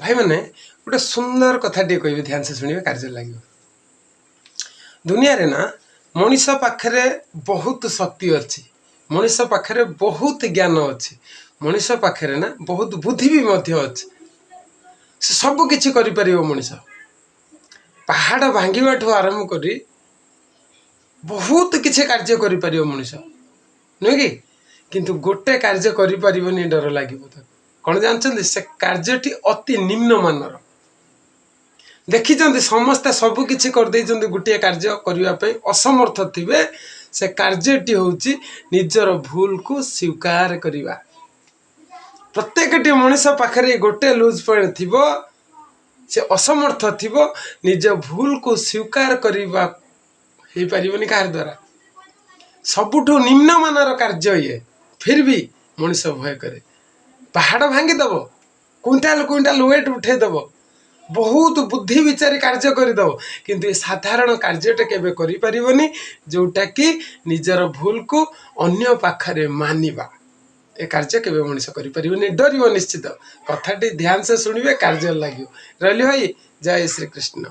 ଭାଇମାନେ, ଗୋଟେ ସୁନ୍ଦର କଥାଟିଏ କହିବି, ध्यान से ଶୁଣିବେ, କାର୍ଯ୍ୟରେ ଲାଗିବ। ଦୁନିଆରେ ନା ମଣିଷ ପାଖରେ ବହୁତ ଶକ୍ତି ଅଛି, ମଣିଷ ପାଖରେ ବହୁତ ଜ୍ଞାନ ଅଛି, ମଣିଷ ପାଖରେ ନା ବହୁତ ବୁଦ୍ଧି ବି ମଧ୍ୟ ଅଛି। ସେ ସବୁ କିଛି କରିପାରିବ। ମଣିଷ ପାହାଡ଼ ଭାଙ୍ଗିବାଠୁ ଆରମ୍ଭ କରି ବହୁତ କିଛି କାର୍ଯ୍ୟ କରିପାରିବ ମଣିଷ, ନୁହେଁ କି? କିନ୍ତୁ ଗୋଟେ କାର୍ଯ୍ୟ କରିପାରିବନି, ଡର ଲାଗିବ ତାକୁ। କ'ଣ ଜାଣିଛନ୍ତି? ସେ କାର୍ଯ୍ୟଟି ଅତି ନିମ୍ନମାନର। ଦେଖିଛନ୍ତି, ସମସ୍ତେ ସବୁ କିଛି କରିଦେଇଛନ୍ତି, ଗୋଟିଏ କାର୍ଯ୍ୟ କରିବା ପାଇଁ ଅସମର୍ଥ ଥିବେ। ସେ କାର୍ଯ୍ୟଟି ହେଉଛି ନିଜର ଭୁଲକୁ ସ୍ୱୀକାର କରିବା। ପ୍ରତ୍ୟେକଟି ମଣିଷ ପାଖରେ ଗୋଟେ ଲୁଜ୍ ପଏଣ୍ଟ ଥିବ, ସେ ଅସମର୍ଥ ଥିବ, ନିଜ ଭୁଲକୁ ସ୍ୱୀକାର କରିବା ହେଇପାରିବନି କାହାର ଦ୍ୱାରା। ସବୁଠୁ ନିମ୍ନମାନର କାର୍ଯ୍ୟ ଇଏ, फिर भी ମଣିଷ ଭୟ କରେ। ପାହାଡ଼ ଭାଙ୍ଗିଦେବ, କୁଇଣ୍ଟାଲ କୁଇଣ୍ଟାଲ ୱେଟ୍ ଉଠେଇଦେବ, ବହୁତ ବୁଦ୍ଧି ବିଚାରି କାର୍ଯ୍ୟ କରିଦେବ, କିନ୍ତୁ ଏ ସାଧାରଣ କାର୍ଯ୍ୟଟା କେବେ କରିପାରିବନି, ଯେଉଁଟାକି ନିଜର ଭୁଲକୁ ଅନ୍ୟ ପାଖରେ ମାନିବା। ଏ କାର୍ଯ୍ୟ କେବେ ମଣିଷ କରିପାରିବନି, ଡରିବ ନିଶ୍ଚିତ। କଥାଟି ध्यान से ଶୁଣିବେ, କାର୍ଯ୍ୟ ଲାଗିବ। ରହିଲି ଭାଇ, ଜୟ ଶ୍ରୀକୃଷ୍ଣ।